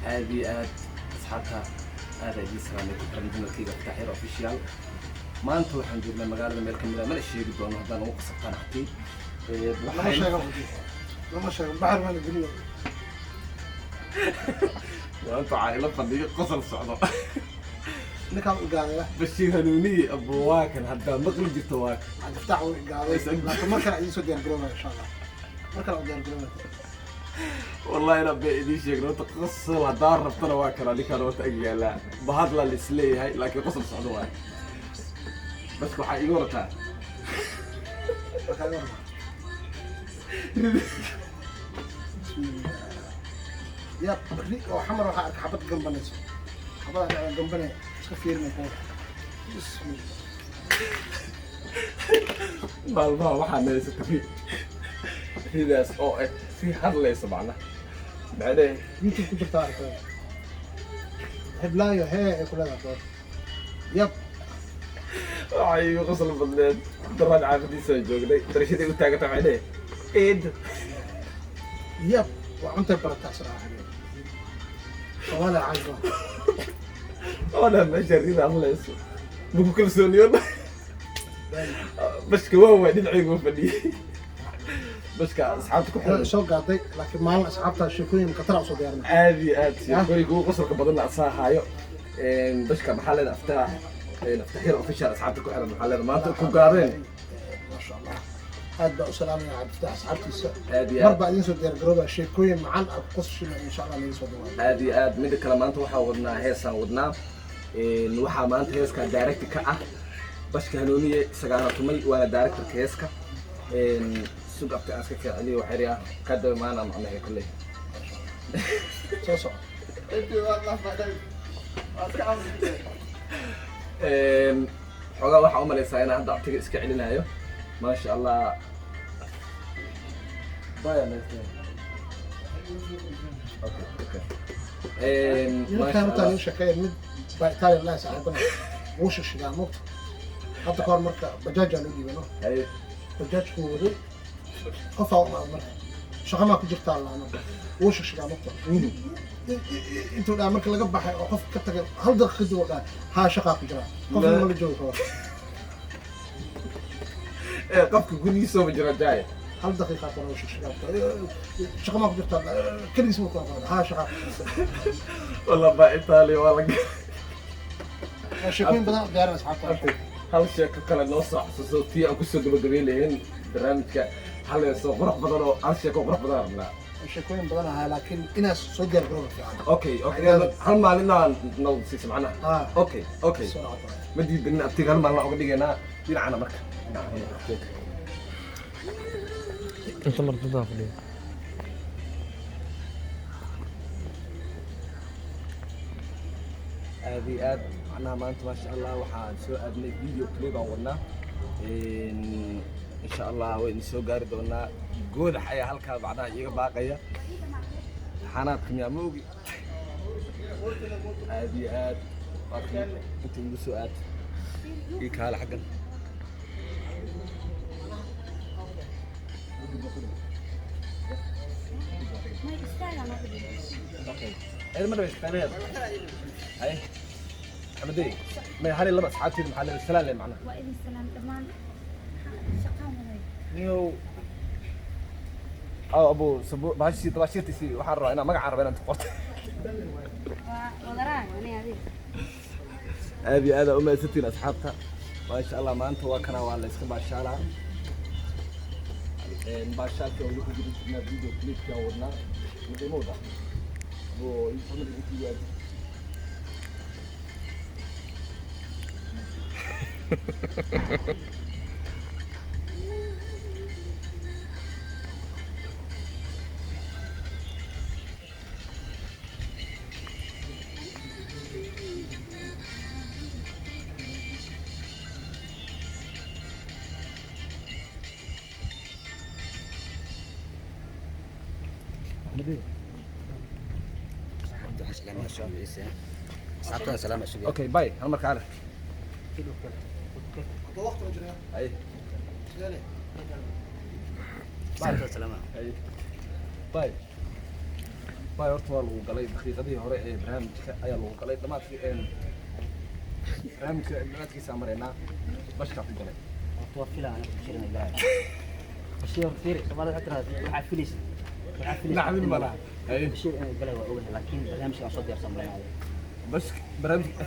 Aad iyo aad asxaabta aada idiin salaamay ku xiran channelkayga Fataaxir Official. Maanta waxaan joognaa magaalada meel kamid ah, mana sheegi doono haddaan ugu qasabtaan xatii. Lama sheego, lama sheego, baxar baa la geliyo. Maanta waxaa ila fadhiyo qosol socdo. Ninkaan u igaadaya. Bashiir Hanuuniye abuwaakan haddaa maqli jirto waa kan. Cabdifataax wuu igaaday, laakiin mar kale idiin soo diyaar garoobaya insha Allah, mar kale u diyaar garoobaya. Wallahi inaan bee idiin sheegno, horta qosol haddaa rabtana waa kana ninkaan horta ag yaalaa bahadla la isleeyahay, laakiin qosol socdo waay. Baska waxaa iiga warataa. Markaa iga warma. Ya ri oo xamar waxaa arka xabad gambanayso, xabadaa dhacda gambanaya, iska fiirinay kuwa. Bismillah. Maalmaha waxaa nahaysata ri, ridaas oo ah si hadlaysa macnaha macnahe. YouTube ku jirta arkay, heblaayo hee ay ku leedahay gabar yab. Waxaa iigu qosol badneed daraan caafadiisa joognay, darashaday u taaganta macnahe eed. Yab, waa cuntay barataa sida Soomaaliya caanka. Oona meesha rida hadlayso maku kalsooniyo. Bashka waa waay dhinacaygu fadhiyey, bashka asxaabta ku xiran. Soo gaaday, laakiin maalin asxaabta sheekooyin khatar usoo diyaarinay. Aad iyo aad sheekooyinka ugu qosolka badanna asaa haayo. Bashka maxaa leedahay? Aftaax Aftaxyar Official asxaabta ku xiran maxaa leedahay maanta ku gaadeen? Maasha Allah, aad baa u salaamaya Cabdifataax asxaabtiisa. Aad iyo mar aad. Baa idiin soo diyaar garooba sheekooyin macaan aad ku qosashina insha Allah laga soo dhawaado. Aad iyo aad. Mida kale, maanta waxaa wadnaa heesaan wadnaa. Waxaa maanta heeskaa director ka ah Bashka Hanuuniye, isagaana tumay, waana directorka heeska. Sug abta aan iska kaaceliyo waxyar ah ka daba maana macnaha kolley. Soo soco. Xoogaa waxaa umalaysaa inaan hadda abtiga iska celinayo. Maasha Allah. Bye, nice. Okay. Ninkaan Maasha horta Allah. nin sheekeeya, mid baa Italian laha saaxiibana wuu shishigaa mugta. Hadda kahor marka bajaajaa loo dhiibano. Haye. Bajaajku waday, qofaa u imaada marka, shaqa maa ku jirtaa allaa marka wuu shishigaa mugta. Intuu dhaa marka laga baxay oo qof ka tagay, hal daqiiqa kadib oo dhaa haa shaqaa ku jira, qofna ma la joogi karo. Qofka gurigiisa ma jira jaay. Hal daqiiqa kale wuu shishigaa, shaqa maa ku jirtaa, keligiis ma ku aqoon haa shaqaa ku jirta. Wallah baa Italia waa laga. Sheekooyin badan u diyaarin asxaabta. Hal sheeko kale noo soo xasuuso, tii aan kusoo gabagabeyn lahayn barnaamijka, hal heesoo qurux badan oo hal sheeko qurux badan rabnaa. Sheekooyin badan ahaa, laakiin inaad soo diyaar garooba fiican. Okay, hal maalinaan noo siisa macnaha. Ah. Okay. Soo dhacdo. Ma diidanin abtiga, hal maalin uga dhigaynaa dhinacana marka dhinacana abtiga. Inta martidaa fadhiya. Aad iyo aad macnaha maanta maasha Allah waxaan soo aadnay video clip aan wadnaa. Insha Allah way idin soo gaari doonaa. Goodax ayaa halkaa macnaha iiga baaqaya taxaanaadka miyaa ma ogi. Aad iyo aad waa kan inta igu soo aad ii kaale xaggan. Okay. Ayada ma dhamaysa qiimaheeda? Haye. Maxamedey, may hal iyo laba asxaabteeda maxaa leedahay? Salaan leh macnaha. Waa idin salaam dhammaan, shaqaan waday. Niyow. Aw abu sabu baashii tabaashiirtiisii waxaan rabaa inaan magacaan rabaa inaan qorto. Waa wadaraan ani adiga. Aad iyo aad aa u mahadsantihiin asxaabta. Maasha Allah, maanta waa kana waa la iska baashaalaa. Baashaalka oo lagu jiri jirnaa video clipka aan wadnaa. Muhiim u ah. Abu inta intii yaad. Asxaabtada salaam cusub. Okay, bye. Hal marka ale. Hadda waqti ma jiraa? Haye. Sidee? Asxaabtada salaam. Haye. Bye. Bay horta waa lagu galay daqiiqadihii hore ee barnaamijka ayaa lagu galay dhamaadkii een barnaamijka dhamaadkiisa aan maraynaa bashkaa ku galay. Horta waa filaa aniga Bashiir inay galaayo. Bashiir fiiri, Soomaalida waxay tiraahdaa waxaa filaysa. Waxaa filaysa. Naxdin ma laha. Haye. Bashiir inay galaayo waa ogahay, laakiin barnaamijka aan soo diyaarsan malaynayo. Bash barnaamijka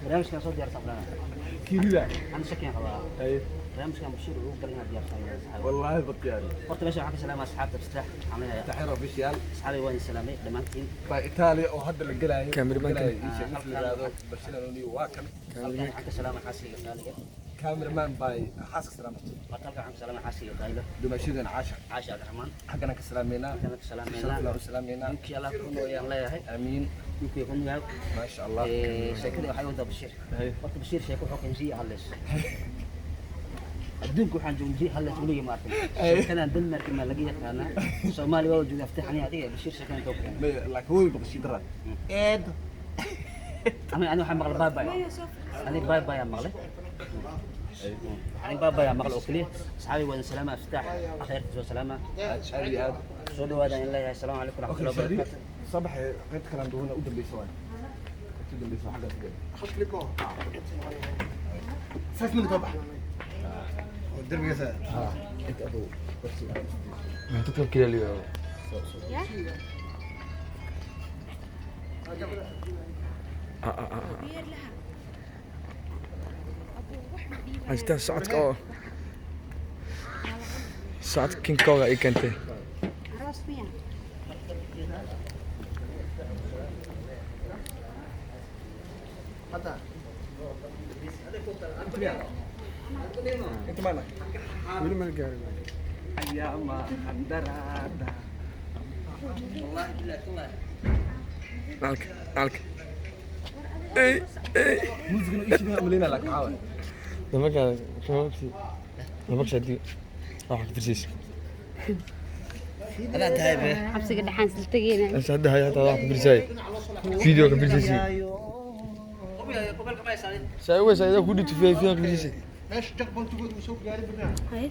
Barnaamijka aan soo diyaarsan malaynayo. Kirida. Ani shakiyan qabaa. Haye. Barnaamijkan Bashiir uu galay inaan diyaarsan malaynayo saxaabi. Wallaahi badyaari. Horta meesha waxaan ka salaamaya asxaabta Fastax. Waxaan leeyahay Taxir official. asxaabi, waan idin salaamay dhammaantiin. Baa Itaaliya oo hadda la gelaayo. Cameraman. Gelaayo ii sheeg ninka la yidhaahdo Bashir Hanuuniye waa kan. Halkan waxaan ka salaamay xaaskiga qaaliga. Cameraman bay xaaska salaamta. Horta halkan waxaan ka salaamay xaaskiga qaaliga. Dumashadan Caasha. Caasha Cabdiraxmaan. Xaggana ka salaameynaa. Halkan ka salaameynaa. Sharaf laa u salaameynaa. Ninkii Allah ku nooyaan leeyahay. Aamiin. Ninkii ku nooyahay. Maasha Allah. Sheekada waxay wadaa Bashiir. Haye. Horta Bashiir sheeko wuxuu keensiiyey hadlayso. Adduunka waxaan joognay hadlays weligii ma arkin. Sheekadan Denmark ma laga yaqaanaa. Soomaaliya waa joogaa Fastax aniga adiga Bashiir sheekadan intuu keenay. Maya, laakiin way baqashii daraa. Eed. Ani waxaan maqlay bye bye. Ani bye bye aan maqlay. Ani bye bye aan maqlay oo keliya. Asxaabi waan salaama Fastax. Akhayrkiisa waa salaama. Aad iyo aad. Soo dhawaada in leeyahay. Asalaamu calaykum Okay, waraxmatullahi Shadi, wabarakaatu. soo baxay qaybta kale aan duubana u dambeysa waay. Qaybta u dambeysa waa xaggaas geli. Hal clip oo 5 minute oo baxna oo derbigaas ah. Inta aduu waqtiga aan isku dayso. Dadka kaliya liyo. Ya? Biyer laha. Abu wax ma dhiibaya. Haystaa socodka oo socodka King Kong ay keentay. Aroos miya? Hadda Inta maana. Weli ma la gaarin. Ayaama handaraada. Nalka, nalka. Ey, ey. Muusigana ii shidan umaleynaa laakiin maxaa waay? Nimanka shabaabti. Nimanka shadi. Wax ka tirsiis. Xabsiga dhexaan isla tegeyna. Inta hadda haya hada wax ka tirsay. Video ka tirsiis. Say way say ku dhigto video ka tirsiis. Meesha jackpoint-gooda uu soo gaarin barnaamij. Haye.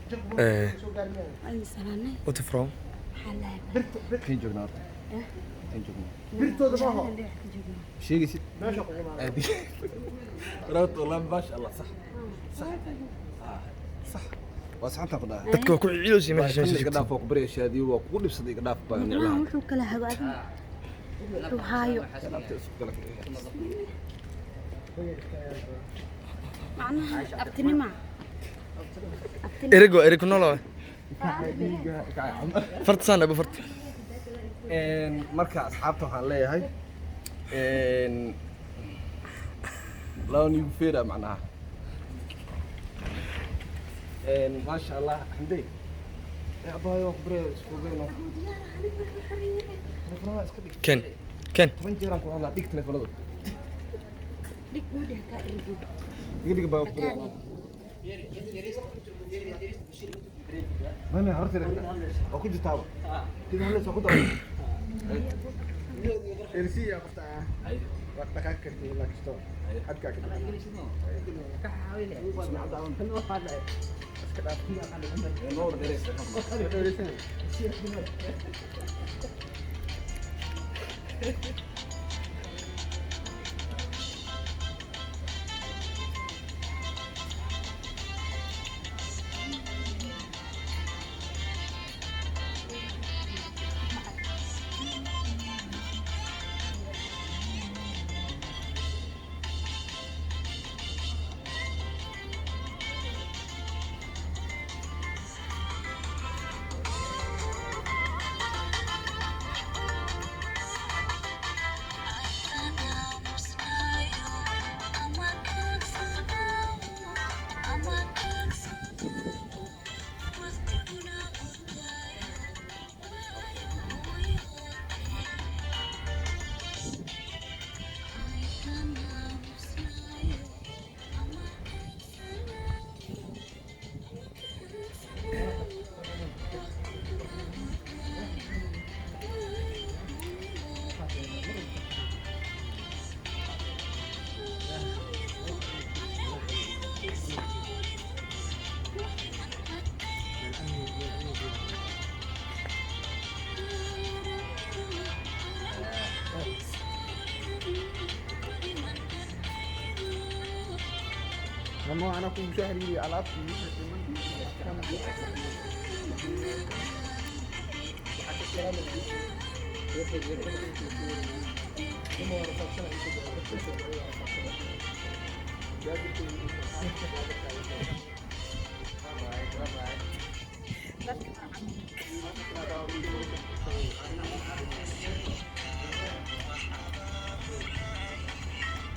Jackpoint uu soo gaarin barnaamij. Waa idin salaamnay. What from? Maxaa lahay? Birta Inteen joognaa horta? Inteen joognaa? birtooda maaha. Dhex ka joognaa. Sheegaysid? Meesha ku imaada. Aadi. Rawt wallahi maasha Allah sax. Sax. Sax. Waa saxantaa ku dhahay. Dadka waa ku ciiloosi meesha Iga soo. dhaaf waa ku barya Shaadiyo waa kugu dhibsaday iga dhaaf baa Macnaha niclaha. wuxuu kala hago adiga. Wuxuu haayo. Alaabta isku kala. Macnaha abtinima. Abtinima. Erigo, erigo nolo. Farta saan abu farta. Marka asxaabta waxaan leeyahay laba nin feera macnaha maasha Allah xamdey abaayo waa ku barya isku geyno telefoonada iska dhig. Ken. Ken. 10 jeer aan ku hadlaa dhig telefoonada. Dhig buu dheh ka ergo. Iga dhig baa ku barya. Mami horta waa ku jirtaaba kida hadlaysa waa ku dara. Ersiya qofta ah. Waa dhaqaaqi kartay ilaa kasto. Xadkaa ka dhaqaaqi. Iska dhaaf. Noo wada dheeraysa. Kamo anaa kugu soo xiriiriyay alaabtii wixii dhiman.